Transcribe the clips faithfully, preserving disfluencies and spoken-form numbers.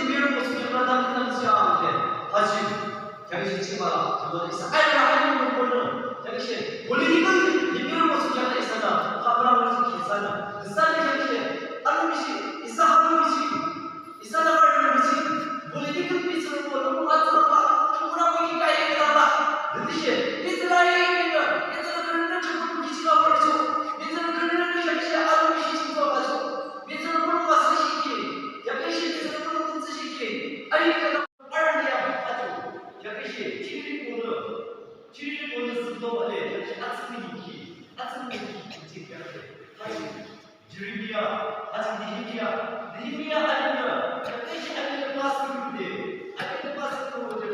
limberübo thsungkheaknü tamkhüntamnüshe ade, ha ju, kheaküshe ching ba, tümüde isa aira alimung borü, kheaküshe political limberübo thsungkheaknü isanü ha pura müzikhi isanü, isanü kheaküshe, alomi shi, isa ha alomi shi, isa labarü müzikhi, political picture ko, lung atsü ba, lung pura müzikhi kaya kaya ba, tütüshe, isa la ye ye, isa la kürünü chukun kichi la barü cho, isa la kürünü kheaküshe alomi shi ching ba cho, isa la pura müzikhi, kheaküshe isa la pura müzikhi, ayi kaya. Arünü ya ato, kheaküshe, chiri kono, chiri kono sito ale, kheaküshe atsü müzikhi, atsü müzikhi, chiri kono, atsü, Jeremia, atsü Nehemia, Nehemia arünü, kheaküshe arünü pastor de, arünü pastor de.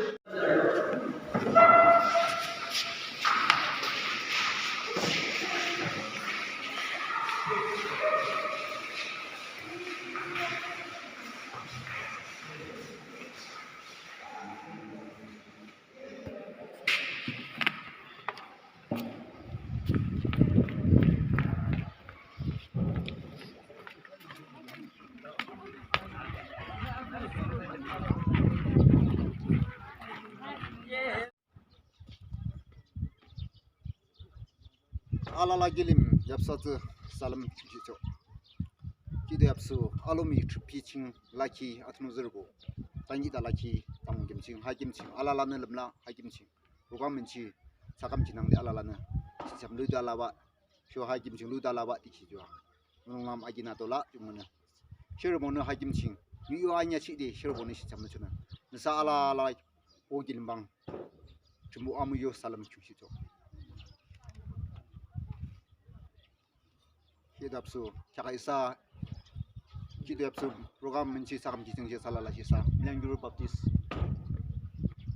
Alala kilim yapsa tsü salüm jihchoh. Kido yapsu alomi trip ching lakhi athunu zirbo. Tangi da lakhi tamung kim ching, ha kim ching, alalanü lümla ha kim ching. Program minchi sakam chinang de alalanü. Sisam luda laba. Sho ha kim ching luda laba tikhi jua. Mulonglam agina tola jumana. Shirbo nü ha kim ching. Yu yu anya chi de shirbo nü sisam chuna. Nüsa alala o gilimbang. Trimbo amuyo salam chungshi to. Kido yapsu, kaka isa, kido yapsu, program minchi sakam kiching je salala shi sa, Milangguru Baptist,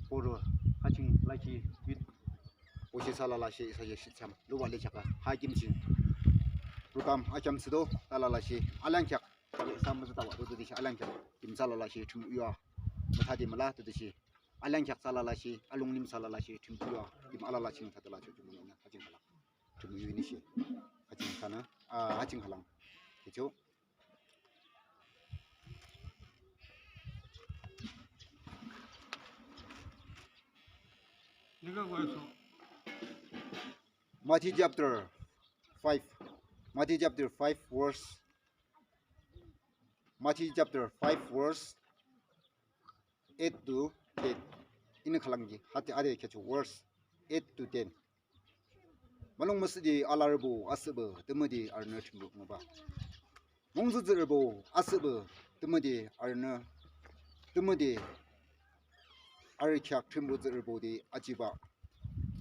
poro, kaching lachi, yit, o shi salala shi, isa je shi cham, luwa le kaka, ha kim ching, program, acham sido, salala shi, alang kak, kaka isa mazatawa, tutu dishi, alang kak, kim salala shi, trimbo yuwa, matadi mala, tutu dishi, alang kak salala shi, alung lim salala shi, trimbo yuwa, kim alala ching, tatala chu, trimbo na, kaching kala. Trimbo yu ini shi. Haching sana. Ah, haching halang. Kicho. Matthew chapter five. Matthew chapter five verse. Matthew chapter five verse eight to ten. Ini khalang ki. Hati ade kecho verse eight to ten. Mulong müsüde alarübo asühbah, tümüde arünü trimbo ngübah. Mungtsü tsührübo asühbah, tümüde arünü, tümüde arü kheak trimbo tsührübode ajibah.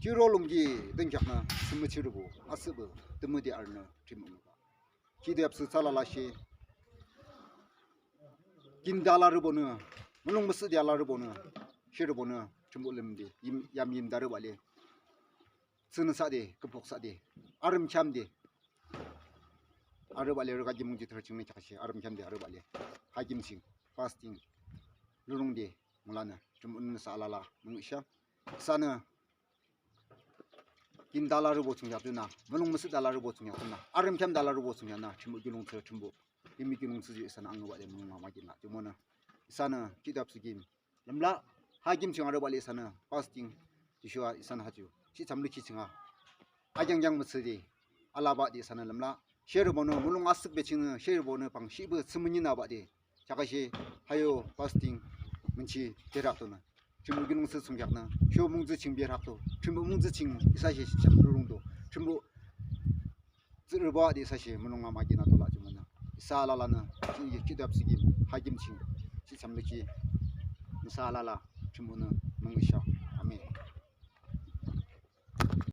Khiro lungki dünkheaknü sümüchirübo asühbah, tümüde arünü trimbo ngübah. Kido yapsu salala shi. Kinda larübonü, mulong müsüde alarübonü, shirübonü, trimbo lümde, yim, yam yimdarübah le. Tsünü sade, küpok sade, arüm khamde. Arübah le rüka jimung jithar chingnü kaka shi, arüm khamde arübah le. Ha kim ching, fasting, lurungde, mulanü, trimbo nü sa alala, mung isha. Sanü, kinda larübo chungya tuna, mulong müsüde alarübo chungya tuna, arüm khamde alarübo chungya na, trimbo gilung tsü trimbo. Yimi gilung tsü ji isanü angübah le mulong mama gina, trimbo nü. Isanü, kido yapsu gim. Lümla, ha kim ching arübah le isanü, fasting, Joshua isanü hachu, shi cham lukhi chinga. Akyang kyang mütsüde, alabah de isanü lümla. Shirübonü, mulong asühbah chingnü, shirübonü pang shibah sümünyinabah de. Kaka shi, hayo, fasting, minchi, terak tonü. Trimbo gilung tsü sungkheaknü, sho mungtsü ching berak to. Trimbo mungtsü ching, isa shi chak lurung to. Trimbo tsührübah de isa shi, mulong mama gina tola jumana. Isa alalanü, kido yapsu gim, ha kim ching, shi cham lukhi, isa alala, trimbo nü, mung isha.